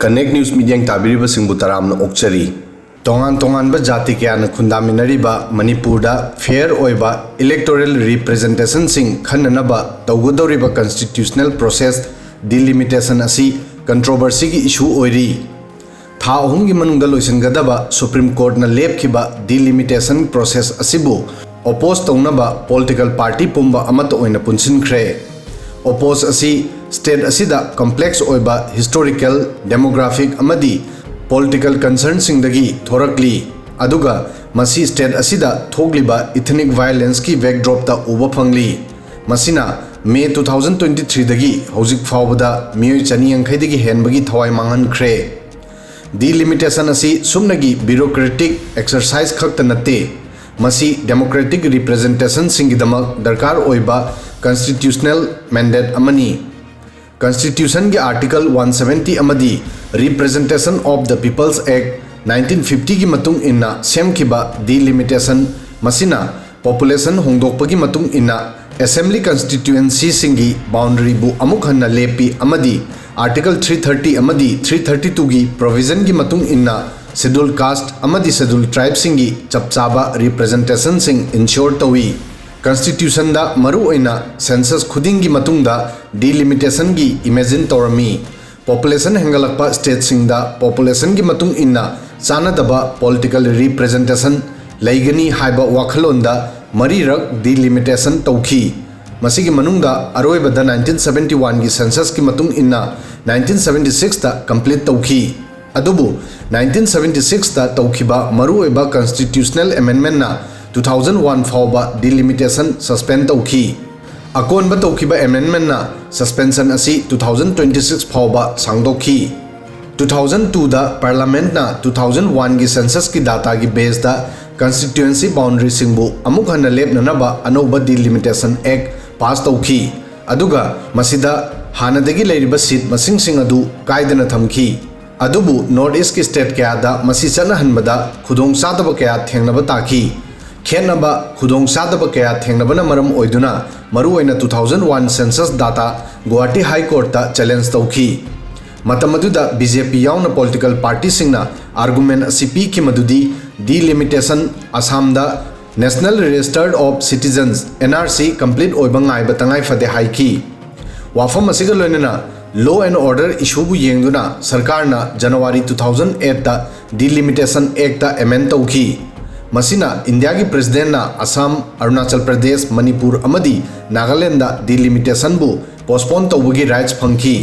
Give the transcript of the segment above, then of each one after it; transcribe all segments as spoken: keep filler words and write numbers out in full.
Connect News ꯃꯤꯠꯌꯦꯡ ꯇꯥꯕꯤꯔꯤꯕꯁꯤꯡꯕꯨ ꯇꯔꯥꯝꯅ ꯑꯣꯛꯆꯔꯤ꯫ ꯇꯣꯉꯥꯟ ꯇꯣꯉꯥꯟꯕ ꯖꯥꯇꯤ ꯀꯌꯥꯅ ꯈꯨꯟꯗꯥꯃꯤꯟꯅꯔꯤꯕ ꯃꯅꯤꯄꯨꯔꯗ fair ꯑꯣꯏꯕ electoral representationꯁꯤꯡ ꯈꯟꯅꯅꯕ ꯇꯧꯒꯗꯧꯔꯤꯕ constitutional process delimitation ꯑꯁꯤ controversyꯒꯤ issue ꯑꯣꯏꯔꯤ꯫ ꯊꯥ ꯑꯍꯨꯝꯒꯤ ꯃꯅꯨꯡꯗ ꯂꯣꯏꯁꯤꯟꯒꯗꯕ Supreme Courtꯅ ꯂꯦꯞꯈꯤꯕ delimitation process ꯑꯁꯤꯕꯨ oppose ꯇꯧꯅꯕ political party ꯄꯨꯝꯕ ꯑꯃꯠꯇ ꯑꯣꯏꯅ ꯄꯨꯟꯁꯤꯟꯈ꯭ꯔꯦ꯫ Oppose ꯑꯁꯤ state ꯑꯁꯤꯗ complex ꯑꯣꯏꯕ historical, demographic ꯑꯃꯗꯤ political concernꯁꯤꯡꯗꯒꯤ ꯊꯣꯔꯛꯂꯤ, ꯑꯗꯨꯒ ꯃꯁꯤ state ꯑꯁꯤꯗ ꯊꯣꯛꯂꯤꯕ ethnic violenceꯀꯤ backdropꯇ ꯎꯕ ꯐꯪꯂꯤ꯫ ꯃꯁꯤꯅ May two thousand twenty threeꯗꯒꯤ ꯍꯧꯖꯤꯛ ꯐꯥꯎꯕꯗ ꯃꯤꯑꯣꯏ ꯆꯅꯤ ꯌꯥꯡꯈꯩꯗꯒꯤ ꯍꯦꯟꯕꯒꯤ ꯊꯋꯥꯏ ꯃꯥꯡꯍꯟꯈ꯭ꯔꯦ꯫ Delimitation ꯑꯁꯤ ꯁꯨꯞꯅꯒꯤ bureaucratic exercise ꯈꯛꯇ ꯅꯠꯇꯦ, ꯃꯁꯤ democratic representationꯁꯤꯡꯒꯤꯗꯃꯛ ꯗꯔꯀꯥꯔ ꯑꯣꯏꯕ constitutional mandate ꯑꯃꯅꯤ꯫ Constitutionꯒꯤ Article one seventy ꯑꯃꯗꯤ Representation of the People's Act nineteen fiftyꯒꯤ ꯃꯇꯨꯡ ꯏꯟꯅ ꯁꯦꯝꯈꯤꯕ delimitation, ꯃꯁꯤꯅ population ꯍꯣꯡꯗꯣꯛꯄꯒꯤ ꯃꯇꯨꯡ ꯏꯟꯅ assembly constituencyꯁꯤꯡꯒꯤ boundaryꯕꯨ ꯑꯃꯨꯛ ꯍꯟꯅ ꯂꯦꯞꯄꯤ ꯑꯃꯗꯤ Article three thirty ꯑꯃꯗꯤ three thirty twoꯒꯤ provisionꯒꯤ ꯃꯇꯨꯡ ꯏꯟꯅ Scheduled Caste ꯑꯃꯗꯤ Scheduled Tribeꯁꯤꯡꯒꯤ ꯆꯞ ꯆꯥꯕ representationꯁꯤꯡ ensure ꯇꯧꯏ꯫ Constitutionꯗ ꯃꯔꯨꯑꯣꯏꯅ census ꯈꯨꯗꯤꯡꯒꯤ ꯃꯇꯨꯡꯗ delimitationꯒꯤ imagine ꯇꯧꯔꯝꯃꯤ꯫ Population ꯍꯦꯟꯒꯠꯂꯛꯄ stateꯁꯤꯡꯗ populationꯒꯤ ꯃꯇꯨꯡ ꯏꯟꯅ ꯆꯥꯟꯅꯗꯕ political representation ꯂꯩꯒꯅꯤ ꯍꯥꯏꯕ ꯋꯥꯈꯜꯂꯣꯟꯗ ꯃꯔꯤꯔꯛ delimitation ꯇꯧꯈꯤ꯫ ꯃꯁꯤꯒꯤ ꯃꯅꯨꯡꯗ ꯑꯔꯣꯏꯕꯗ nineteen seventy oneꯒꯤ censusꯀꯤ ꯃꯇꯨꯡ ꯏꯟꯅ nineteen seventy sixꯇ complete ꯇꯧꯈꯤ꯫ ꯑꯗꯨꯕꯨ nineteen seventy sixꯇ ꯇꯧꯈꯤꯕ ꯃꯔꯨꯑꯣꯏꯕ constitutional amendmentꯅ two thousand one ꯐꯥꯎꯕ delimitation suspend ꯇꯧꯈꯤ꯫ ꯑꯀꯣꯟꯕ ꯇꯧꯈꯤꯕ amendmentꯅ suspension ꯑꯁꯤ two thousand twenty six ꯐꯥꯎꯕ ꯁꯥꯡꯗꯣꯛꯈꯤ꯫ Two thousand twoꯗ Parliamentꯅ two thousand oneꯒꯤ censusꯀꯤ dataꯒꯤ baseꯇ constituency boundaryꯁꯤꯡꯕꯨ ꯑꯃꯨꯛ ꯍꯟꯅ ꯂꯦꯞꯅꯅꯕ ꯑꯅꯧꯕ Delimitation Act pass ꯇꯧꯈꯤ, ꯑꯗꯨꯒ ꯃꯁꯤꯗ ꯍꯥꯟꯅꯗꯒꯤ ꯂꯩꯔꯤꯕ seat ꯃꯁꯤꯡꯁꯤꯡ ꯑꯗꯨ ꯀꯥꯏꯗꯅ ꯊꯝꯈꯤ꯫ ꯑꯗꯨꯕꯨ North Eastꯀꯤ state ꯀꯌꯥꯗ ꯃꯁꯤ ꯆꯠꯅꯍꯟꯕꯗ ꯈꯨꯗꯣꯡꯆꯥꯗꯕ ꯀꯌꯥ ꯊꯦꯡꯅꯕ ꯇꯥꯈꯤ꯫ ꯈꯦꯠꯅꯕ ꯈꯨꯗꯣꯡꯆꯥꯗꯕ ꯀꯌꯥ ꯊꯦꯡꯅꯕꯅ ꯃꯔꯝ ꯑꯣꯏꯗꯨꯅ ꯃꯔꯨꯑꯣꯏꯅ two thousand one census data Guwahati High Courtꯇ challenge ꯇꯧꯈꯤ꯫ ꯃꯇꯝ ꯑꯗꯨꯗ ꯕꯤ ꯖꯦ ꯄꯤ ꯌꯥꯎꯅ ꯄꯣꯂꯤꯇꯤꯀꯦꯜ ꯄꯥꯔꯇꯤꯁꯤꯡꯅ ꯑꯥꯔꯒꯨꯃꯦꯟ ꯑꯁꯤ ꯄꯤꯈꯤ ꯃꯗꯨꯗꯤ delimitation ꯑꯁꯥꯝꯗ National Register of Citizens, N R C, complete ꯑꯣꯏꯕ ꯉꯥꯏꯕ ꯇꯉꯥꯏ ꯐꯗꯦ ꯍꯥꯏꯈꯤ꯫ ꯋꯥꯐꯝ ꯑꯁꯤꯒ ꯂꯣꯏꯅꯅ law and order issueꯕꯨ ꯌꯦꯡꯗꯨꯅ ꯁꯔꯀꯥꯔꯅ January two thousand eightꯇ Delimitation Actꯇ amend ꯇꯧꯈꯤ꯫ ꯃꯁꯤꯅ ꯏꯟꯗꯤꯌꯥꯒꯤ ꯄ꯭ꯔꯦꯁꯤꯗꯦꯟꯠꯅ ꯑꯁꯥꯝ, ꯑꯔꯨꯅꯥꯆꯜ ꯄ꯭ꯔꯗꯦꯁ, ꯃꯅꯤꯄꯨꯔ ꯑꯃꯗꯤ ꯅꯥꯒꯥꯂꯦꯟꯗ ꯗꯤꯂꯤꯃꯤꯇꯦꯁꯟꯕꯨ ꯄꯣꯁꯄꯣꯟ ꯇꯧꯕꯒꯤ ꯔꯥꯏꯠꯁ ꯐꯪꯈꯤ꯫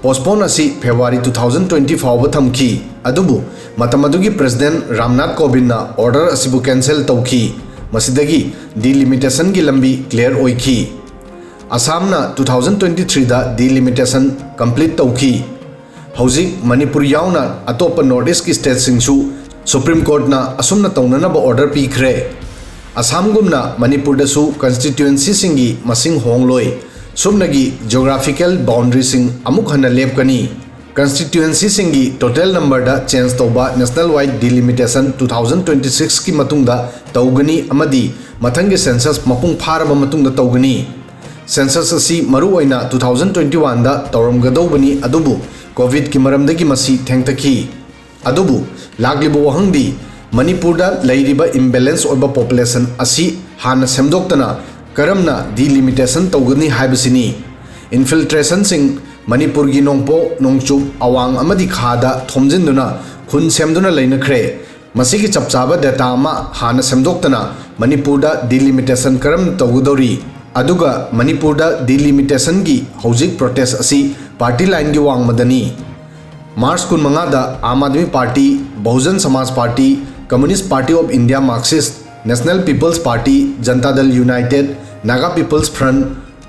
ꯄꯣꯁꯄꯣꯟ ꯑꯁꯤ ꯐꯦꯕ꯭ꯔꯨꯋꯥꯔꯤ two thousand twenty ꯐꯥꯎꯕ ꯊꯝꯈꯤ, ꯑꯗꯨꯕꯨ ꯃꯇꯝ ꯑꯗꯨꯒꯤ ꯄ꯭ꯔꯦꯁꯤꯗꯦꯟꯠ ꯔꯥꯝꯅꯥꯊ ꯀꯣꯕꯤꯟꯗꯅ ꯑꯣꯔꯗꯔ ꯑꯁꯤꯕꯨ ꯀꯦꯟꯁꯦꯜ ꯇꯧꯈꯤ꯫ ꯃꯁꯤꯗꯒꯤ ꯗꯤꯂꯤꯃꯤꯇꯦꯁꯟꯒꯤ ꯂꯝꯕꯤ ꯀ꯭ꯂꯤꯌꯔ ꯑꯣꯏꯈꯤ꯫ ꯑꯁꯥꯝꯅ two thousand twenty threeꯗ ꯗꯤꯂꯤꯃꯤꯇꯦꯁꯟ ꯀꯝꯄ꯭ꯂꯤꯠ ꯇꯧꯈꯤ꯫ ꯍꯧꯖꯤꯛ ꯃꯅꯤꯄꯨꯔ ꯌꯥꯎꯅ ꯑꯇꯣꯞꯄ ꯅꯣꯔꯠ ꯏꯁ꯭ꯠꯀꯤ ꯁ꯭ꯇꯦꯠꯁꯤꯡꯁꯨ ꯁꯨꯄ꯭ꯔꯤꯝ ꯀꯣꯔꯠꯅ ꯑꯁꯨꯝꯅ ꯇꯧꯅꯅꯕ ꯑꯣꯔꯗꯔ ꯄꯤꯈ꯭ꯔꯦ꯫ ꯑꯁꯥꯝꯒꯨꯝꯅ ꯃꯅꯤꯄꯨꯔꯗꯁꯨ ꯀꯟꯁꯇꯤꯇ꯭ꯌꯨꯑꯦꯟꯁꯤꯁꯤꯡꯒꯤ ꯃꯁꯤꯡ ꯍꯣꯡꯂꯣꯏ꯫ ꯁꯨꯞꯅꯒꯤ ꯖꯤꯑꯣꯒ꯭ꯔꯥꯐꯤꯀꯦꯜ ꯕꯥꯎꯟꯗꯔꯤꯁꯤꯡ ꯑꯃꯨꯛ ꯍꯟꯅ ꯂꯦꯞꯀꯅꯤ꯫ ꯀꯟꯁꯇꯤꯇ꯭ꯌꯨꯑꯦꯟꯁꯤꯁꯤꯡꯒꯤ ꯇꯣꯇꯦꯜ ꯅꯝꯕꯔꯗ ꯆꯦꯟꯖ ꯇꯧꯕ ꯅꯦꯁꯅꯦꯜ ꯋꯥꯏꯗ ꯗꯤꯂꯤꯃꯤꯇꯦꯁꯟ two thousand twenty sixꯀꯤ ꯃꯇꯨꯡꯗ ꯇꯧꯒꯅꯤ ꯑꯃꯗꯤ ꯃꯊꯪꯒꯤ ꯁꯦꯟꯁꯁ ꯃꯄꯨꯡ ꯐꯥꯔꯕ ꯃꯇꯨꯡꯗ ꯇꯧꯒꯅꯤ꯫ ꯁꯦꯟꯁꯁ ꯑꯁꯤ ꯃꯔꯨꯑꯣꯏꯅ two thousand twenty oneꯗ ꯇꯧꯔꯝꯒꯗꯧꯕꯅꯤ, ꯑꯗꯨꯕꯨ ꯀꯣꯚꯤꯗꯀꯤ ꯃꯔꯝꯗꯒꯤ ꯃꯁꯤ ꯊꯦꯡꯊꯈꯤ꯫ ꯑꯗꯨꯕꯨ ꯂꯥꯛꯂꯤꯕ ꯋꯥꯍꯪꯗꯤ, ꯃꯅꯤꯄꯨꯔꯗ ꯂꯩꯔꯤꯕ ꯏꯝꯕꯦꯂꯦꯟꯁ ꯑꯣꯏꯕ ꯄꯣꯄꯨꯂꯦꯁꯟ ꯑꯁꯤ ꯍꯥꯟꯅ ꯁꯦꯝꯗꯣꯛꯇꯅ ꯀꯔꯝꯅ ꯗꯤꯂꯤꯃꯤꯇꯦꯁꯟ ꯇꯧꯒꯅꯤ ꯍꯥꯏꯕꯁꯤꯅꯤ꯫ ꯏꯟꯐꯤꯜꯇ꯭ꯔꯦꯁꯟꯁꯤꯡ ꯃꯅꯤꯄꯨꯔꯒꯤ ꯅꯣꯡꯄꯣꯛ, ꯅꯣꯡꯆꯨꯞ, ꯑꯋꯥꯡ ꯑꯃꯗꯤ ꯈꯥꯗ ꯊꯣꯝꯖꯤꯟꯗꯨꯅ ꯈꯨꯟ ꯁꯦꯝꯗꯨꯅ ꯂꯩꯅꯈ꯭ꯔꯦ꯫ ꯃꯁꯤꯒꯤ ꯆꯞ ꯆꯥꯕ ꯗꯦꯇꯥ ꯑꯃ ꯍꯥꯟꯅ ꯁꯦꯝꯗꯣꯛꯇꯅ ꯃꯅꯤꯄꯨꯔꯗ ꯗꯤꯂꯤꯃꯤꯇꯦꯁꯟ ꯀꯔꯝꯅ ꯇꯧꯒꯗꯧꯔꯤ, ꯑꯗꯨꯒ ꯃꯅꯤꯄꯨꯔꯗ ꯗꯤꯂꯤꯃꯤꯇꯦꯁꯟꯒꯤ ꯍꯧꯖꯤꯛ ꯄ꯭ꯔꯣꯇꯦꯁ ꯑꯁꯤ party ꯂꯥꯏꯟꯒꯤ ꯋꯥꯡꯃꯗꯅꯤ꯫ March ꯀꯨꯟꯃꯉꯥꯗ Aam Aadmi party, Bahujan ꯁꯃꯥꯖ party, Communist Party of India Marxist, National People's Party, Janata Dal United, Naga People's Front,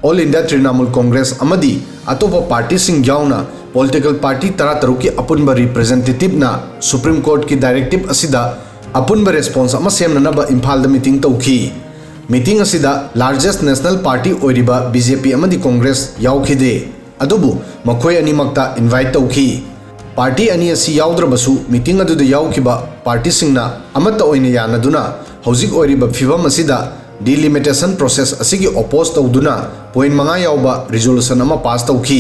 All India Trinamool Congress ꯑꯃꯗꯤ ꯑꯇꯣꯞꯄ ꯄꯥꯔꯇꯤꯁꯤꯡ ꯌꯥꯎꯅ ꯄꯣꯂꯤꯇꯤꯀꯦꯜ ꯄꯥꯔꯇꯤ ꯇꯔꯥꯇꯔꯨꯛꯀꯤ ꯑꯄꯨꯟꯕ ꯔꯤꯄ꯭ꯔꯦꯖꯦꯟꯇꯦꯇꯤꯚꯅ ꯁꯨꯄ꯭ꯔꯤꯝ ꯀꯣꯔꯠꯀꯤ ꯗꯥꯏꯔꯦꯛꯇꯤꯚ ꯑꯁꯤꯗ ꯑꯄꯨꯟꯕ ꯔꯦꯁꯄꯣꯟꯁ ꯑꯃ ꯁꯦꯝꯅꯅꯕ ꯏꯝꯐꯥꯜꯗ ꯃꯤꯇꯤꯡ ꯇꯧꯈꯤ꯫ ꯃꯤꯇꯤꯡ ꯑꯁꯤꯗ ꯂꯥꯔꯖꯦꯁ ꯅꯦꯁꯅꯦꯜ ꯄꯥꯔꯇꯤ ꯑꯣꯏꯔꯤꯕ ꯕꯤ ꯖꯦ ꯄꯤ ꯑꯃꯗꯤ ꯀꯣꯡꯒ꯭ꯔꯦꯁ ꯌꯥꯎꯈꯤꯗꯦ꯫ ꯑꯗꯨꯕꯨ ꯃꯈꯣꯏ ꯑꯅꯤꯃꯛꯇ ꯏꯟꯚꯥꯏꯠ ꯇꯧꯈꯤ꯫ ꯄꯥꯔꯇꯤ ꯑꯅꯤ ꯑꯁꯤ ꯌꯥꯎꯗ꯭ꯔꯕꯁꯨ ꯃꯤꯇꯤꯡ ꯑꯗꯨꯗ ꯌꯥꯎꯈꯤꯕ ꯄꯥꯔꯇꯤꯁꯤꯡꯅ ꯑꯃꯠꯇ ꯑꯣꯏꯅ ꯌꯥꯅꯗꯨꯅ ꯍꯧꯖꯤꯛ ꯑꯣꯏꯔꯤꯕ ꯐꯤꯚꯝ ꯑꯁꯤꯗ ꯗꯤꯂꯤꯃꯤꯇꯦꯁꯟ ꯄ꯭ꯔꯣꯁꯦꯁ ꯑꯁꯤꯒꯤ ꯑꯣꯄꯣꯖ ꯇꯧꯗꯨꯅ ꯄꯣꯏꯟꯠ ꯃꯉꯥ ꯌꯥꯎꯕ ꯔꯤꯖꯣꯂꯨꯁꯟ ꯑꯃ ꯄꯥꯁ ꯇꯧꯈꯤ꯫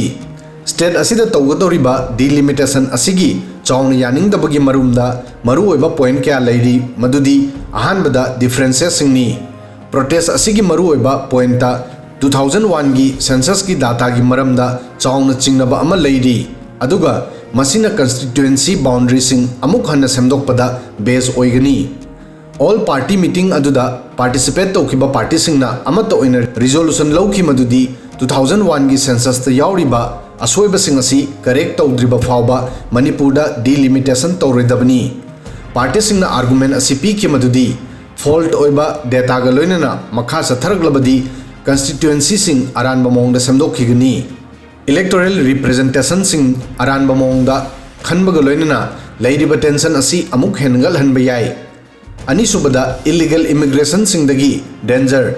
ꯁ꯭ꯇꯦꯠ ꯑꯁꯤꯗ ꯇꯧꯒꯗꯧꯔꯤꯕ ꯗꯤꯂꯤꯃꯤꯇꯦꯁꯟ ꯑꯁꯤꯒꯤ ꯆꯥꯎꯅ ꯌꯥꯅꯤꯡꯗꯕꯒꯤ ꯃꯔꯨꯝꯗ ꯃꯔꯨꯑꯣꯏꯕ ꯄꯣꯏꯟꯠ ꯀꯌꯥ ꯂꯩꯔꯤ, ꯃꯗꯨꯗꯤ ꯑꯍꯥꯟꯕꯗ ꯗꯤꯐ꯭ꯔꯦꯟꯁꯦꯁꯁꯤꯡꯅꯤ꯫ ꯄ꯭ꯔꯣꯇꯦꯁ ꯑꯁꯤꯒꯤ ꯃꯔꯨꯑꯣꯏꯕ ꯄꯣꯏꯟꯠꯇ ꯇꯨ ꯊꯥꯎꯖꯟ ꯋꯥꯟꯒꯤ ꯁꯦꯟꯁꯁꯀꯤ ꯗꯥꯇꯥꯒꯤ ꯃꯔꯝꯗ ꯆꯥꯎꯅ ꯆꯤꯡꯅꯕ ꯑꯃ ꯂꯩꯔꯤ, ꯑꯗꯨꯒ ꯃꯁꯤꯅ ꯀꯟꯁꯇꯤꯇ꯭ꯌꯨꯑꯦꯟꯁꯤ ꯕꯥꯎꯟꯗꯔꯤꯁꯤꯡ ꯑꯃꯨꯛ ꯍꯟꯅ ꯁꯦꯝꯗꯣꯛꯄꯗ ꯕꯦꯖ ꯑꯣꯏꯒꯅꯤ꯫ ꯑꯣꯜ ꯄꯥꯔꯇꯤ ꯃꯤꯇꯤꯡ ꯑꯗꯨꯗ ꯄꯥꯔꯇꯤꯁꯤꯄꯦꯠ ꯇꯧꯈꯤꯕ ꯄꯥꯔꯇꯤꯁꯤꯡꯅ ꯑꯃꯠꯇ ꯑꯣꯏꯅ ꯔꯤꯖꯣꯂꯨꯁꯟ ꯂꯧꯈꯤ, ꯃꯗꯨꯗꯤ ꯇꯨ ꯊꯥꯎꯖꯟ ꯋꯥꯟꯒꯤ ꯁꯦꯟꯁꯁꯇ ꯌꯥꯎꯔꯤꯕ ꯑꯁꯣꯏꯕꯁꯤꯡ ꯑꯁꯤ ꯀꯔꯦꯛ ꯇꯧꯗ꯭ꯔꯤꯕ ꯐꯥꯎꯕ ꯃꯅꯤꯄꯨꯔꯗ ꯗꯤꯂꯤꯃꯤꯇꯦꯁꯟ ꯇꯧꯔꯣꯏꯗꯕꯅꯤ꯫ ꯄꯥꯔꯇꯤꯁꯤꯡꯅ ꯑꯥꯔꯒꯨꯃꯦꯟ ꯑꯁꯤ ꯄꯤꯈꯤ, ꯃꯗꯨꯗꯤ ꯐꯣꯜꯠ ꯑꯣꯏꯕ ꯗꯦꯇꯥꯒ ꯂꯣꯏꯅꯅ ꯃꯈꯥ ꯆꯠꯊꯔꯛꯂꯕꯗꯤ ꯀꯟꯁꯇꯤꯇ꯭ꯌꯨꯑꯦꯟꯁꯤꯁꯤꯡ ꯑꯔꯥꯟꯕ ꯃꯑꯣꯡꯗ ꯁꯦꯝꯗꯣꯛꯈꯤꯒꯅꯤ꯫ ꯏꯂꯦꯛꯇꯣꯔꯦꯜ ꯔꯤꯄ꯭ꯔꯖꯦꯟꯇꯦꯁꯟꯁꯤꯡ ꯑꯔꯥꯟꯕ ꯃꯑꯣꯡꯗ ꯈꯟꯕꯒ ꯂꯣꯏꯅꯅ ꯂꯩꯔꯤꯕ ꯇꯦꯟꯁꯟ ꯑꯁꯤ ꯑꯃꯨꯛ ꯍꯦꯟꯒꯠꯍꯟꯕ ꯌꯥꯏ꯫ ꯑꯅꯤꯁꯨꯕꯗ, ꯏꯂꯤꯒꯦꯜ ꯏꯃꯤꯒ꯭ꯔꯦꯁꯟꯁꯤꯡꯗꯒꯤ ꯗꯦꯟꯖꯔ꯫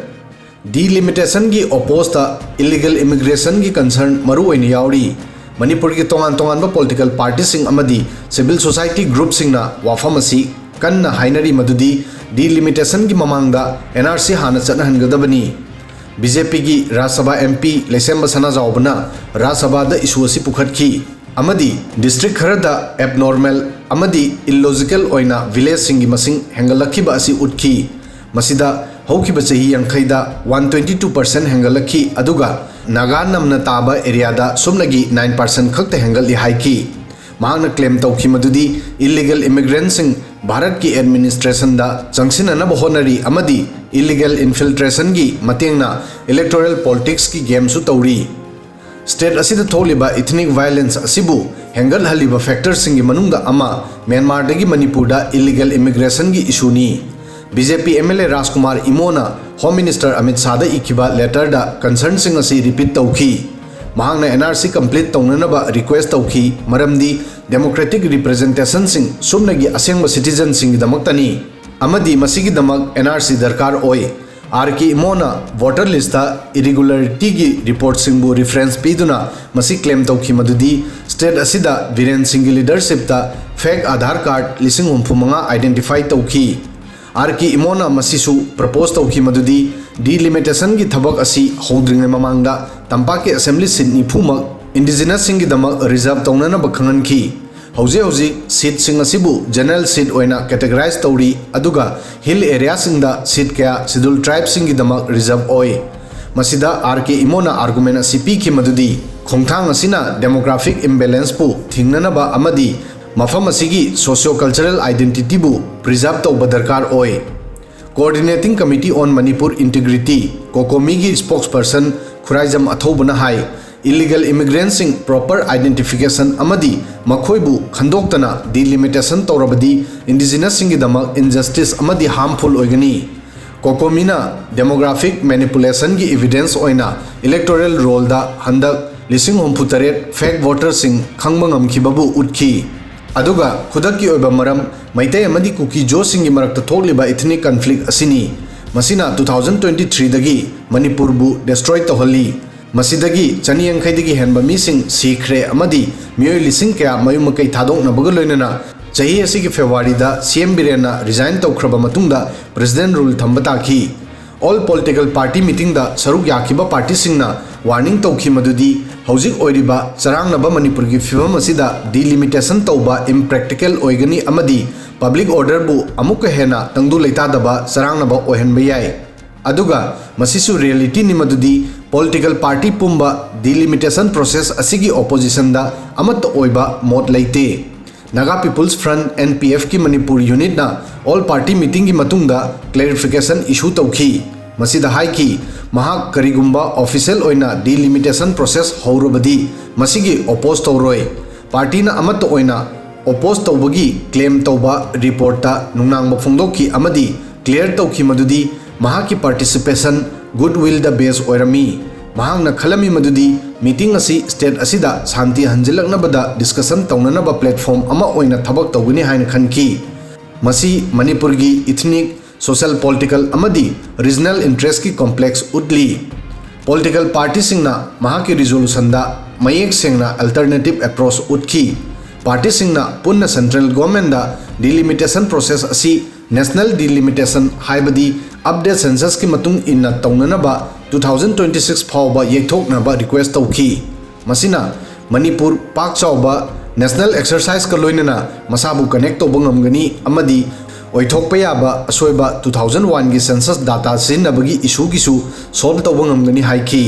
ꯗꯤꯂꯤꯃꯤꯇꯦꯁꯟꯒꯤ ꯑꯣꯄꯣꯖꯇ ꯏꯂꯤꯒꯦꯜ ꯏꯃꯤꯒ꯭ꯔꯦꯁꯟꯒꯤ ꯀꯟꯁꯔꯟ ꯃꯔꯨꯑꯣꯏꯅ ꯌꯥꯎꯔꯤ꯫ ꯃꯅꯤꯄꯨꯔꯒꯤ ꯇꯣꯉꯥꯟ ꯇꯣꯉꯥꯟꯕ ꯄꯣꯂꯤꯇꯤꯀꯦꯜ ꯄꯥꯔꯇꯤꯁꯤꯡ ꯑꯃꯗꯤ ꯁꯤꯚꯤꯜ ꯁꯣꯁꯥꯏꯇꯤ ꯒ꯭ꯔꯨꯞꯁꯤꯡꯅ ꯋꯥꯐꯝ ꯑꯁꯤ ꯀꯟꯅ ꯍꯥꯏꯅꯔꯤ, ꯃꯗꯨꯗꯤ ꯗꯤꯂꯤꯃꯤꯇꯦꯁꯟꯒꯤ ꯃꯃꯥꯡꯗ ꯑꯦꯟ ꯑꯥꯔ ꯁꯤ ꯍꯥꯟꯅ ꯆꯠꯅꯍꯟꯒꯗꯕꯅꯤ꯫ ꯕꯤ ꯖꯦ ꯄꯤꯒꯤ ꯔꯥꯖ꯭ꯌ ꯁꯚꯥ ꯑꯦꯝ ꯄꯤ ꯂꯩꯁꯦꯝꯕ ꯁꯅꯥꯖꯥꯎꯕꯅ ꯔꯥꯖ꯭ꯌ ꯁꯚꯥꯗ ꯏꯁꯨ ꯑꯁꯤ ꯄꯨꯈꯠꯈꯤ ꯑꯃꯗꯤ ꯗꯤꯁꯇ꯭ꯔꯤꯛ ꯈꯔꯗ ꯑꯦꯕꯅꯣꯔꯃꯦꯜ ꯑꯃꯗꯤ ꯏꯜꯂꯣꯖꯤꯀꯦꯜ ꯑꯣꯏꯅ ꯚꯤꯂꯦꯖꯁꯤꯡꯒꯤ ꯃꯁꯤꯡ ꯍꯦꯟꯒꯠꯂꯛꯈꯤꯕ ꯑꯁꯤ ꯎꯠꯈꯤ꯫ ꯃꯁꯤꯗ ꯍꯧꯈꯤꯕ ꯆꯍꯤ ꯌꯥꯡꯈꯩꯗ ꯋꯥꯟ ꯇ꯭ꯋꯦꯟꯇꯤ ꯇꯨ ꯄꯔꯁꯦꯟꯠ ꯍꯦꯟꯒꯠꯂꯛꯈꯤ, ꯑꯗꯨꯒ ꯅꯥꯒꯥ ꯅꯝꯅ ꯇꯥꯕ ꯑꯦꯔꯤꯌꯥꯗ ꯁꯨꯞꯅꯒꯤ ꯅꯥꯏꯟ ꯄꯔꯁꯦꯟꯠ ꯈꯛꯇ ꯍꯦꯟꯒꯠꯂꯤ ꯍꯥꯏꯈꯤ꯫ ꯃꯍꯥꯛꯅ ꯀ꯭ꯂꯦꯝ ꯇꯧꯈꯤ ꯃꯗꯨꯗꯤ ꯏꯜꯂꯤꯒꯦꯜ ꯏꯃꯤꯒ꯭ꯔꯦꯟꯠꯁꯤꯡ ꯚꯥꯔꯠꯀꯤ ꯑꯦꯗꯃꯤꯅꯤꯁꯇ꯭ꯔꯦꯁꯟꯗ ꯆꯪꯁꯤꯟꯅꯅꯕ ꯍꯣꯠꯅꯔꯤ ꯑꯃꯗꯤ ꯏꯜꯂꯤꯒꯦꯜ ꯏꯟꯐꯤꯜꯇ꯭ꯔꯦꯁꯟꯒꯤ ꯃꯇꯦꯡꯅ ꯏꯂꯦꯛꯇꯣꯔꯦꯜ ꯄꯣꯂꯤꯇꯤꯛꯁꯀꯤ ꯒꯦꯝꯁꯨ ꯇꯧꯔꯤ꯫ ꯁ꯭ꯇꯦꯠ ꯑꯁꯤꯗ ꯊꯣꯛꯂꯤꯕ ꯏꯊꯅꯤꯛ ꯚꯥꯏꯑꯣꯂꯦꯟꯁ ꯑꯁꯤꯕꯨ ꯍꯦꯟꯒꯠꯍꯜꯂꯤꯕ ꯐꯦꯛꯇꯔꯁꯤꯡꯒꯤ ꯃꯅꯨꯡꯗ ꯑꯃ ꯃ꯭ꯌꯥꯟꯃꯥꯔꯗꯒꯤ ꯃꯅꯤꯄꯨꯔꯗ ꯏꯜꯂꯤꯒꯦꯜ ꯏꯃꯤꯒ꯭ꯔꯦꯁꯟꯒꯤ ꯏꯁꯨꯅꯤ꯫ B J P M L A Rajkumar ꯏꯃꯣꯅ ꯍꯣꯝ ꯃꯤꯅꯤꯁꯇꯔ ꯑꯃꯤꯠ ꯁꯥꯍꯗ ꯏꯈꯤꯕ ꯂꯦꯇꯔꯗ ꯀꯟꯁꯔꯟꯁꯤꯡ ꯑꯁꯤ ꯔꯤꯄꯤꯠ ꯇꯧꯈꯤ꯫ ꯃꯍꯥꯛꯅ ꯑꯦꯟ ꯑꯥꯔ ꯁꯤ ꯀꯝꯄ꯭ꯂꯤꯠ ꯇꯧꯅꯅꯕ ꯔꯤꯀ꯭ꯋꯦꯁ ꯇꯧꯈꯤ, ꯃꯔꯝꯗꯤ ꯗꯦꯃꯣꯀ꯭ꯔꯦꯇꯤꯛ ꯔꯤꯄ꯭ꯔꯖꯦꯟꯇꯦꯁꯟꯁꯤꯡ ꯁꯨꯞꯅꯒꯤ ꯑꯁꯦꯡꯕ ꯁꯤꯇꯤꯖꯟꯁꯤꯡꯒꯤꯗꯃꯛꯇꯅꯤ ꯑꯃꯗꯤ ꯃꯁꯤꯒꯤꯗꯃꯛ ꯑꯦꯟ ꯑꯥꯔ ꯁꯤ ꯗꯔꯀꯥꯔ ꯑꯣꯏ꯫ ꯑꯥꯔ ꯀꯦ ꯏꯃꯣꯅ ꯚꯣꯇꯔ ꯂꯤꯁꯇ ꯏꯔꯤꯒꯨꯂꯔꯤꯇꯤꯒꯤ ꯔꯤꯄꯣꯔꯠꯁꯤꯡꯕꯨ ꯔꯤꯐꯔꯦꯟꯁ ꯄꯤꯗꯨꯅ ꯃꯁꯤ ꯀ꯭ꯂꯦꯝ ꯇꯧꯈꯤ ꯃꯗꯨꯗꯤ ꯁ꯭ꯇꯦꯠ ꯑꯁꯤꯗ ꯕꯤꯔꯦꯟ ꯁꯤꯡꯒꯤ ꯂꯤꯗꯔꯁꯤꯞꯇ ꯐꯦꯛ ꯑꯥꯙꯥꯔ ꯀꯥꯔꯗ ꯂꯤꯁꯤꯡ ꯍꯨꯝꯐꯨ ꯃꯉꯥ ꯑꯥꯏꯗꯦꯟꯇꯤꯐꯥꯏ ꯇꯧꯈꯤ꯫ ꯑꯥꯔ ꯀꯦ ꯏꯃꯣꯅ ꯃꯁꯤꯁꯨ ꯄ꯭ꯔꯄꯣꯖ ꯇꯧꯈꯤ ꯃꯗꯨꯗꯤ ꯗꯤꯂꯤꯃꯤꯇꯦꯁꯟꯒꯤ ꯊꯕꯛ ꯑꯁꯤ ꯍꯧꯗ꯭ꯔꯤꯉꯩ ꯃꯃꯥꯡꯗ ꯇꯝꯄꯥꯛꯀꯤ ꯑꯦꯁꯦꯝꯕ꯭ꯂꯤ ꯁꯤꯠ ꯅꯤꯐꯨꯃꯛ ꯏꯟꯗꯤꯖꯤꯅꯁꯁꯤꯡꯒꯤꯗꯃꯛ ꯔꯤꯖꯥꯔꯚ ꯇꯧꯅꯅꯕ ꯈꯪꯍꯟꯈꯤ꯫ ꯍꯧꯖꯤꯛ ꯍꯧꯖꯤꯛ ꯁꯤꯠꯁꯤꯡ ꯑꯁꯤꯕꯨ ꯖꯦꯅꯔꯦꯜ ꯁꯤꯠ ꯑꯣꯏꯅ ꯀꯦꯇꯦꯒꯣꯔꯥꯏꯖ ꯇꯧꯔꯤ, ꯑꯗꯨꯒ ꯍꯤꯜ ꯑꯦꯔꯤꯌꯥꯁꯤꯡꯗ ꯁꯤꯠ ꯀꯌꯥ ꯁꯦꯗ꯭ꯌꯨꯜ ꯇ꯭ꯔꯥꯏꯕꯁꯤꯡꯒꯤꯗꯃꯛ ꯔꯤꯖꯥꯔꯚ ꯑꯣꯏ꯫ ꯃꯁꯤꯗ ꯑꯥꯔ ꯀꯦ ꯏꯃꯣꯅ ꯑꯥꯔꯒꯨꯃꯦꯟ ꯑꯁꯤ ꯄꯤꯈꯤ ꯃꯗꯨꯗꯤ ꯈꯣꯡꯊꯥꯡ ꯑꯁꯤꯅ ꯗꯦꯃꯣꯒ꯭ꯔꯥꯐꯤꯛ ꯏꯝꯕꯦꯂꯦꯟꯁꯄꯨ ꯊꯤꯡꯅꯅꯕ ꯑꯃꯗꯤ ꯃꯐꯝ ꯑꯁꯤꯒꯤ ꯁꯣꯁꯤꯌꯣ ꯀꯜꯆꯔꯦꯜ ꯑꯥꯏꯗꯦꯟꯇꯤꯇꯤꯕꯨ ꯄ꯭ꯔꯤꯖꯥꯔꯚ ꯇꯧꯕ ꯗꯔꯀꯥꯔ ꯑꯣꯏ꯫ Coordinating Committee on Manipur Integrity, ꯀꯣꯀꯣꯃꯤꯒꯤ ꯁ꯭ꯄꯣꯛꯁꯄꯔꯁꯟ ꯈꯨꯔꯥꯏꯖꯝ ꯑꯊꯧꯕꯅ ꯍꯥꯏ, ꯏꯂꯤꯒꯦꯜ ꯏꯃꯤꯒ꯭ꯔꯦꯟꯠꯁꯤꯡ ꯄ꯭ꯔꯣꯄꯔ ꯑꯥꯏꯗꯦꯟꯇꯤꯐꯤꯀꯦꯁꯟ ꯑꯃꯗꯤ ꯃꯈꯣꯏꯕꯨ ꯈꯟꯗꯣꯛꯇꯅ ꯗꯤꯂꯤꯃꯤꯇꯦꯁꯟ ꯇꯧꯔꯕꯗꯤ ꯏꯟꯗꯤꯖꯤꯅꯁꯁꯤꯡꯒꯤꯗꯃꯛ ꯏꯟꯖꯁꯇꯤꯁ ꯑꯃꯗꯤ ꯍꯥꯔꯝꯐꯨꯜ ꯑꯣꯏꯒꯅꯤ꯫ ꯀꯣꯀꯣꯃꯤꯅ ꯗꯦꯃꯣꯒ꯭ꯔꯥꯐꯤꯛ ꯃꯦꯅꯤꯄꯨꯂꯦꯁꯟꯒꯤ ꯏꯚꯤꯗꯦꯟꯁ ꯑꯣꯏꯅ ꯏꯂꯦꯛꯇꯣꯔꯦꯜ ꯔꯣꯜꯗ ꯍꯟꯗꯛ ꯂꯤꯁꯤꯡ ꯍꯨꯝꯐꯨ ꯇꯔꯦꯠ ꯐꯦꯛ ꯚꯣꯇꯔꯁꯤꯡ ꯈꯪꯕ ꯉꯝꯈꯤꯕꯕꯨ ꯎꯠꯈꯤ꯫ ꯑꯗꯨꯒ ꯈꯨꯗꯛꯀꯤ ꯑꯣꯏꯕ ꯃꯔꯝ ꯃꯩꯇꯩ ꯑꯃꯗꯤ ꯀꯨꯀꯤ ꯖꯣꯁꯤꯡꯒꯤ ꯃꯔꯛꯇ ꯊꯣꯛꯂꯤꯕ ꯏꯊꯅꯤꯛ ꯀꯟꯐ꯭ꯂꯤꯛ ꯑꯁꯤꯅꯤ꯫ ꯃꯁꯤꯅ ꯇꯨ ꯊꯥꯎꯖꯟ ꯇ꯭ꯋꯦꯟꯇꯤ ꯊ꯭ꯔꯤꯗꯒꯤ ꯃꯅꯤꯄꯨꯔꯕꯨ ꯗꯦꯁꯇ꯭ꯔꯣꯏ ꯇꯧꯍꯜꯂꯤ꯫ ꯃꯁꯤꯗꯒꯤ ꯆꯅꯤ ꯌꯥꯡꯈꯩꯗꯒꯤ ꯍꯦꯟꯕ ꯃꯤꯁꯤꯡ ꯁꯤꯈ꯭ꯔꯦ ꯑꯃꯗꯤ ꯃꯤꯑꯣꯏ ꯂꯤꯁꯤꯡ ꯀꯌꯥ ꯃꯌꯨꯝ ꯃꯀꯩ ꯊꯥꯗꯣꯛꯅꯕꯒ ꯂꯣꯏꯅꯅ ꯆꯍꯤ ꯑꯁꯤꯒꯤ ꯐꯦꯕ꯭ꯔꯨꯋꯥꯔꯤꯗ ꯁꯤ ꯑꯦꯝ ꯕꯤꯔꯦꯟꯅ ꯔꯤꯖꯥꯏꯟ ꯇꯧꯈ꯭ꯔꯕ ꯃꯇꯨꯡꯗ ꯄ꯭ꯔꯦꯁꯤꯗꯦꯟꯠ ꯔꯨꯜ ꯊꯝꯕ ꯇꯥꯈꯤ꯫ ꯑꯣꯜ ꯄꯣꯂꯤꯇꯤꯀꯦꯜ ꯄꯥꯔꯇꯤ ꯃꯤꯇꯤꯡꯗ ꯁꯔꯨꯛ ꯌꯥꯈꯤꯕ ꯄꯥꯔꯇꯤꯁꯤꯡꯅ ꯋꯥꯔꯅꯤꯡ ꯇꯧꯈꯤ ꯃꯗꯨꯗꯤ ꯍꯧꯖꯤꯛ ꯑꯣꯏꯔꯤꯕ ꯆꯔꯥꯡꯅꯕ ꯃꯅꯤꯄꯨꯔꯒꯤ ꯐꯤꯚꯝ ꯑꯁꯤꯗ ꯗꯤꯂꯤꯃꯤꯇꯦꯁꯟ ꯇꯧꯕ ꯏꯝꯄ꯭ꯔꯦꯛꯇꯤꯀꯦꯜ ꯑꯣꯏꯒꯅꯤ ꯑꯃꯗꯤ ꯄꯕ꯭ꯂꯤꯛ ꯑꯣꯔꯗꯔꯕꯨ ꯑꯃꯨꯛꯀ ꯍꯦꯟꯅ ꯇꯪꯗꯨ ꯂꯩꯇꯥꯗꯕ ꯆꯔꯥꯡꯅꯕ ꯑꯣꯏꯍꯟꯕ ꯌꯥꯏ꯫ ꯑꯗꯨꯒ ꯃꯁꯤꯁꯨ ꯔꯤꯌꯦꯂꯤꯇꯤꯅꯤ ꯃꯗꯨꯗꯤ ꯄꯣꯂꯤꯇꯤꯀꯦꯜ ꯄꯥꯔꯇꯤ ꯄꯨꯝꯕ ꯗꯤꯂꯤꯃꯤꯇꯦꯁꯟ ꯄ꯭ꯔꯣꯁꯦꯁ ꯑꯁꯤꯒꯤ ꯑꯣꯄꯣꯖꯤꯁꯟꯗ ꯑꯃꯠꯇ ꯑꯣꯏꯕ ꯃꯣꯠ ꯂꯩꯇꯦ꯫ Naga people's front, N P ꯑꯦꯐꯀꯤ ꯃꯅꯤꯄꯨꯔ ꯌꯨꯅꯤꯠꯅ ꯑꯣꯜ ꯄꯥꯔꯇꯤ ꯃꯤꯇꯤꯡꯒꯤ ꯃꯇꯨꯡꯗ ꯀ꯭ꯂꯦꯔꯤꯐꯤꯀꯦꯁꯟ ꯏꯁꯨ ꯇꯧꯈꯤ꯫ ꯃꯁꯤꯗ ꯍꯥꯏꯈꯤ, ꯃꯍꯥꯛ ꯀꯔꯤꯒꯨꯝꯕ ꯑꯣꯐꯤꯁꯤꯌꯦꯜ ꯑꯣꯏꯅ ꯗꯤꯂꯤꯃꯤꯇꯦꯁꯟ ꯄ꯭ꯔꯣꯁꯦꯁ ꯍꯧꯔꯕꯗꯤ ꯃꯁꯤꯒꯤ ꯑꯣꯄꯣꯖ ꯇꯧꯔꯣꯏ꯫ ꯄꯥꯔꯇꯤꯅ ꯑꯃꯠꯇ ꯑꯣꯏꯅ ꯑꯣꯄꯣꯖ ꯇꯧꯕꯒꯤ ꯀ꯭ꯂꯦꯝ ꯇꯧꯕ ꯔꯤꯄꯣꯔꯠꯇ ꯅꯨꯡꯅꯥꯡꯕ ꯐꯣꯡꯗꯣꯛꯈꯤ ꯑꯃꯗꯤ ꯀ꯭ꯂꯤꯌꯔ ꯇꯧꯈꯤ ꯃꯗꯨꯗꯤ ꯃꯍꯥꯛꯀꯤ ꯄꯥꯔꯇꯤꯁꯤꯄꯦꯁꯟ ꯒꯨꯗꯋꯤꯜꯗ ꯕꯦꯖ ꯑꯣꯏꯔꯝꯃꯤ꯫ ꯃꯍꯥꯛꯅ ꯈꯜꯂꯝꯃꯤ ꯃꯗꯨꯗꯤ ꯃꯤꯇꯤꯡ ꯑꯁꯤ ꯁ꯭ꯇꯦꯠ ꯑꯁꯤꯗ ꯁꯥꯟꯇꯤ ꯍꯟꯖꯤꯜꯂꯛꯅꯕꯗ ꯗꯤꯁꯀꯁꯟ ꯇꯧꯅꯅꯕ ꯄ꯭ꯂꯦꯠꯐꯣꯔꯝ ꯑꯃ ꯑꯣꯏꯅ ꯊꯕꯛ ꯇꯧꯒꯅꯤ ꯍꯥꯏꯅ ꯈꯟꯈꯤ꯫ ꯃꯁꯤ ꯃꯅꯤꯄꯨꯔꯒꯤ ꯏꯊꯅꯤꯛ, ꯁꯣꯁꯤꯌꯦꯜ ꯄꯣꯂꯤꯇꯤꯀꯦꯜ ꯑꯃꯗꯤ ꯔꯤꯖꯅꯦꯜ ꯏꯟꯇꯔꯦꯁꯀꯤ ꯀꯣꯝꯄ꯭ꯂꯦꯛꯁ ꯎꯠꯂꯤ꯫ ꯄꯣꯂꯤꯇꯤꯀꯦꯜ ꯄꯥꯔꯇꯤꯁꯤꯡꯅ ꯃꯍꯥꯛꯀꯤ ꯔꯤꯖꯣꯂꯨꯁꯟꯗ ꯃꯌꯦꯛ ꯁꯦꯡꯅ ꯑꯜꯇꯔꯅꯦꯇꯤꯚ ꯑꯦꯄ꯭ꯔꯣꯆ ꯎꯠꯈꯤ꯫ ꯄꯥꯔꯇꯤꯁꯤꯡꯅ ꯄꯨꯟꯅ ꯁꯦꯟꯇ꯭ꯔꯦꯜ ꯒꯣꯔꯃꯦꯟꯗ ꯗꯤꯂꯤꯃꯤꯇꯦꯁꯟ ꯄ꯭ꯔꯣꯁꯦꯁ ꯑꯁꯤ ꯅꯦꯁꯅꯦꯜ ꯗꯤꯂꯤꯃꯤꯇꯦꯁꯟ ꯍꯥꯏꯕꯗꯤ ꯑꯞꯗꯦꯠ ꯁꯦꯟꯁꯁꯀꯤ ꯃꯇꯨꯡ ꯏꯟꯅ ꯇꯧꯅꯅꯕ ꯇꯨ ꯊꯥꯎꯖꯟ ꯇ꯭ꯋꯦꯟꯇꯤ ꯁꯤꯛꯁ ꯐꯥꯎꯕ ꯌꯩꯊꯣꯛꯅꯕ ꯔꯤꯀ꯭ꯋꯦꯁ ꯇꯧꯈꯤ꯫ ꯃꯁꯤꯅ ꯃꯅꯤꯄꯨꯔ ꯄꯥꯛ ꯆꯥꯎꯕ ꯅꯦꯁꯅꯦꯜ ꯑꯦꯛꯁꯔꯁꯥꯏꯖꯀ ꯂꯣꯏꯅꯅ ꯃꯁꯥꯕꯨ ꯀꯅꯦꯛ ꯇꯧꯕ ꯉꯝꯒꯅꯤ ꯑꯃꯗꯤ ꯑꯣꯏꯊꯣꯛꯄ ꯌꯥꯕ ꯑꯁꯣꯏꯕ ꯇꯨ ꯊꯥꯎꯖꯟ ꯋꯥꯟꯒꯤ ꯁꯦꯟꯁꯁ ꯗꯥꯇꯥ ꯁꯤꯖꯤꯟꯅꯕꯒꯤ ꯏꯁꯨꯒꯤꯁꯨ ꯁꯣꯜꯕ ꯇꯧꯕ ꯉꯝꯒꯅꯤ ꯍꯥꯏꯈꯤ꯫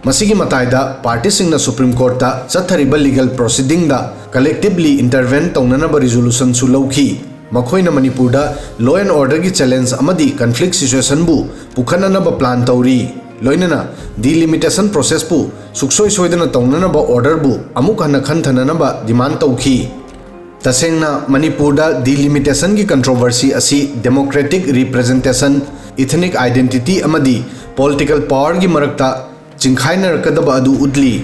ꯃꯁꯤꯒꯤ ꯃꯇꯥꯏꯗ ꯄꯥꯔꯇꯤꯁꯤꯡꯅ ꯁꯨꯄ꯭ꯔꯤꯝ ꯀꯣꯔꯠꯇ ꯆꯠꯊꯔꯤꯕ ꯂꯤꯒꯦꯜ ꯄ꯭ꯔꯣꯁꯤꯗꯤꯡꯗ ꯀꯂꯦꯛꯇꯤꯚꯂꯤ ꯏꯟꯇꯔꯚꯦꯟ ꯇꯧꯅꯅꯕ ꯔꯤꯖꯣꯂꯨꯁꯟꯁꯨ ꯂꯧꯈꯤ꯫ ꯃꯈꯣꯏꯅ ꯃꯅꯤꯄꯨꯔꯗ ꯂꯣ ꯑꯦꯟ ꯑꯣꯔꯗꯔꯒꯤ ꯆꯦꯂꯦꯟꯖ ꯑꯃꯗꯤ ꯀꯟꯐ꯭ꯂꯤꯛ ꯁꯤꯆꯨꯋꯦꯁꯟꯕꯨ ꯄꯨꯈꯠꯅꯅꯕ ꯄ꯭ꯂꯥꯟ ꯇꯧꯔꯤ꯫ ꯂꯣꯏꯅꯅ ꯗꯤꯂꯤꯃꯤꯇꯦꯁꯟ ꯄ꯭ꯔꯣꯁꯦꯁꯄꯨ ꯁꯨꯛꯁꯣꯏ ꯁꯣꯏꯗꯅ ꯇꯧꯅꯅꯕ ꯑꯣꯔꯗꯔꯕꯨ ꯑꯃꯨꯛ ꯍꯟꯅ ꯈꯟꯊꯅꯅꯕ ꯗꯤꯃꯥꯟ ꯇꯧꯈꯤ꯫ ꯇꯁꯦꯡꯅ ꯃꯅꯤꯄꯨꯔꯗ ꯗꯤꯂꯤꯃꯤꯇꯦꯁꯟꯒꯤ ꯀꯟꯇ꯭ꯔꯣꯚꯔꯁꯤ ꯑꯁꯤ ꯗꯦꯃꯣꯀ꯭ꯔꯦꯇꯤꯛ ꯔꯤꯄ꯭ꯔꯖꯦꯟꯇꯦꯁꯟ, ꯏꯊꯅꯤꯛ ꯑꯥꯏꯗꯦꯟꯇꯤꯇꯤ ꯑꯃꯗꯤ ꯄꯣꯂꯤꯇꯤꯀꯦꯜ ꯄꯥꯋꯔꯒꯤ ꯃꯔꯛꯇ ꯆꯤꯡꯈꯥꯏꯅꯔꯛꯀꯗꯕ ꯑꯗꯨ ꯎꯠꯂꯤ꯫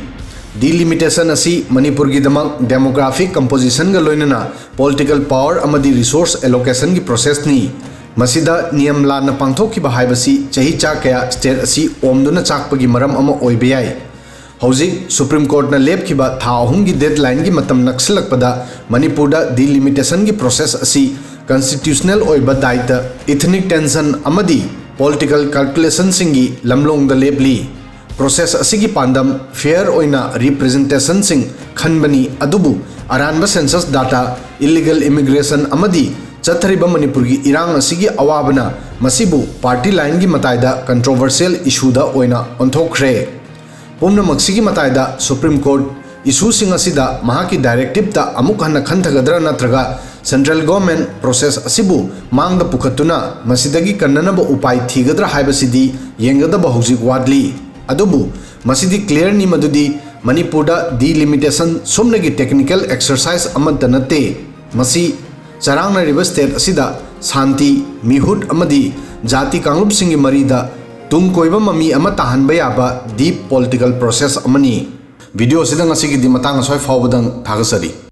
ꯗꯤꯂꯤꯃꯤꯇꯦꯁꯟ ꯑꯁꯤ ꯃꯅꯤꯄꯨꯔꯒꯤꯗꯃꯛ ꯗꯦꯃꯣꯒ꯭ꯔꯥꯐꯤꯛ ꯀꯝꯄꯣꯖꯤꯁꯟꯒ ꯂꯣꯏꯅꯅ ꯄꯣꯂꯤꯇꯤꯀꯦꯜ ꯄꯥꯋꯔ ꯑꯃꯗꯤ ꯔꯤꯁꯣꯔꯁ ꯑꯦꯂꯣꯀꯦꯁꯟꯒꯤ ꯄ꯭ꯔꯣꯁꯦꯁꯅꯤ꯫ ꯃꯁꯤꯗ ꯅꯤꯌꯝ ꯂꯥꯟꯅ ꯄꯥꯡꯊꯣꯛꯈꯤꯕ ꯍꯥꯏꯕꯁꯤ ꯆꯍꯤ ꯆꯥ ꯀꯌꯥ ꯁ꯭ꯇꯦꯠ ꯑꯁꯤ ꯑꯣꯝꯗꯨꯅ ꯆꯥꯛꯄꯒꯤ ꯃꯔꯝ ꯑꯃ ꯑꯣꯏꯕ ꯌꯥꯏ꯫ ꯍꯧꯖꯤꯛ ꯁꯨꯄ꯭ꯔꯤꯝ ꯀꯣꯔꯠꯅ ꯂꯦꯞꯈꯤꯕ ꯊꯥ ꯑꯍꯨꯝꯒꯤ ꯗꯦꯗꯂꯥꯏꯟꯒꯤ ꯃꯇꯝ ꯅꯛꯁꯤꯜꯂꯛꯄꯗ ꯃꯅꯤꯄꯨꯔꯗ ꯗꯤꯂꯤꯃꯤꯇꯦꯁꯟꯒꯤ ꯄ꯭ꯔꯣꯁꯦꯁ ꯑꯁꯤ ꯀꯟꯁꯇꯤꯇ꯭ꯌꯨꯁꯅꯦꯜ ꯑꯣꯏꯕ ꯗꯥꯏꯇ, ꯏꯊꯅꯤꯛ ꯇꯦꯟꯁꯟ ꯑꯃꯗꯤ ꯄꯣꯂꯤꯇꯤꯀꯦꯜ ꯀꯥꯜꯀꯨꯂꯦꯁꯟꯁꯤꯡꯒꯤ ꯂꯝꯂꯣꯡꯗ ꯂꯦꯞꯂꯤ꯫ ꯄ꯭ꯔꯣꯁꯦꯁ ꯑꯁꯤꯒꯤ ꯄꯥꯟꯗꯝ ꯐꯦꯌꯔ ꯑꯣꯏꯅ ꯔꯤꯄ꯭ꯔꯖꯦꯟꯇꯦꯁꯟꯁꯤꯡ ꯈꯟꯕꯅꯤ, ꯑꯗꯨꯕꯨ ꯑꯔꯥꯟꯕ ꯁꯦꯟꯁꯁ ꯗꯥꯇꯥ, ꯏꯜꯂꯤꯒꯦꯜ ꯏꯃꯤꯒ꯭ꯔꯦꯁꯟ ꯑꯃꯗꯤ ꯆꯠꯊꯔꯤꯕ ꯃꯅꯤꯄꯨꯔꯒꯤ ꯏꯔꯥꯡ ꯑꯁꯤꯒꯤ ꯑꯋꯥꯕꯅ ꯃꯁꯤꯕꯨ ꯄꯥꯔꯇꯤ ꯂꯥꯏꯟꯒꯤ ꯃꯇꯥꯏꯗ ꯀꯟꯇ꯭ꯔꯣꯚꯔꯁꯤꯌꯦꯜ ꯏꯁꯨꯗ ꯑꯣꯏꯅ ꯑꯣꯟꯊꯣꯛꯈ꯭ꯔꯦ꯫ ꯄꯨꯝꯅꯃꯛꯁꯤꯒꯤ ꯃꯇꯥꯏꯗ ꯁꯨꯄ꯭ꯔꯤꯝ ꯀꯣꯔꯠ ꯏꯁꯨꯁꯤꯡ ꯑꯁꯤꯗ ꯃꯍꯥꯛꯀꯤ ꯗꯥꯏꯔꯦꯛꯇꯤꯞꯇ ꯑꯃꯨꯛ ꯍꯟꯅ ꯈꯟꯊꯒꯗ꯭ꯔꯥ ꯅꯠꯇ꯭ꯔꯒ ꯁꯦꯟꯇ꯭ꯔꯦꯜ ꯒꯣꯔꯃꯦꯟ ꯄ꯭ꯔꯣꯁꯦꯁ ꯑꯁꯤꯕꯨ ꯃꯥꯡꯗ ꯄꯨꯈꯠꯇꯨꯅ ꯃꯁꯤꯗꯒꯤ ꯀꯟꯅꯅꯕ ꯎꯄꯥꯏ ꯊꯤꯒꯗ꯭ꯔꯥ ꯍꯥꯏꯕꯁꯤꯗꯤ ꯌꯦꯡꯒꯗꯕ ꯍꯧꯖꯤꯛ ꯋꯥꯠꯂꯤ꯫ ꯑꯗꯨꯕꯨ ꯃꯁꯤꯗꯤ ꯀ꯭ꯂꯤꯌꯔꯅꯤ ꯃꯗꯨꯗꯤ ꯃꯅꯤꯄꯨꯔꯗ ꯗꯤꯂꯤꯃꯤꯇꯦꯁꯟ ꯁꯨꯞꯅꯒꯤ ꯇꯦꯛꯅꯤꯀꯦꯜ ꯑꯦꯛꯁꯔꯁꯥꯏꯖ ꯑꯃꯠꯇ ꯅꯠꯇꯦ꯫ ꯃꯁꯤ ꯆꯔꯥꯡꯅꯔꯤꯕ ꯁ꯭ꯇꯦꯠ ꯑꯁꯤꯗ ꯁꯥꯟꯇꯤ, ꯃꯤꯍꯨꯠ ꯑꯃꯗꯤ ꯖꯥꯇꯤ ꯀꯥꯡꯂꯨꯞꯁꯤꯡꯒꯤ ꯃꯔꯤꯗ ꯇꯨꯡ ꯀꯣꯏꯕ ꯃꯃꯤ ꯑꯃ ꯇꯥꯍꯟꯕ ꯌꯥꯕ ꯗꯤꯞ ꯄꯣꯂꯤꯇꯤꯀꯦꯜ ꯄ꯭ꯔꯣꯁꯦꯁ ꯑꯃꯅꯤ꯫ ꯚꯤꯗꯤꯑꯣ ꯑꯁꯤꯗ ꯉꯁꯤꯒꯤꯗꯤ ꯃꯇꯥꯡ ꯑꯁ꯭ꯋꯥꯏ ꯐꯥꯎꯕꯗꯪ ꯊꯥꯒꯠꯆꯔꯤ꯫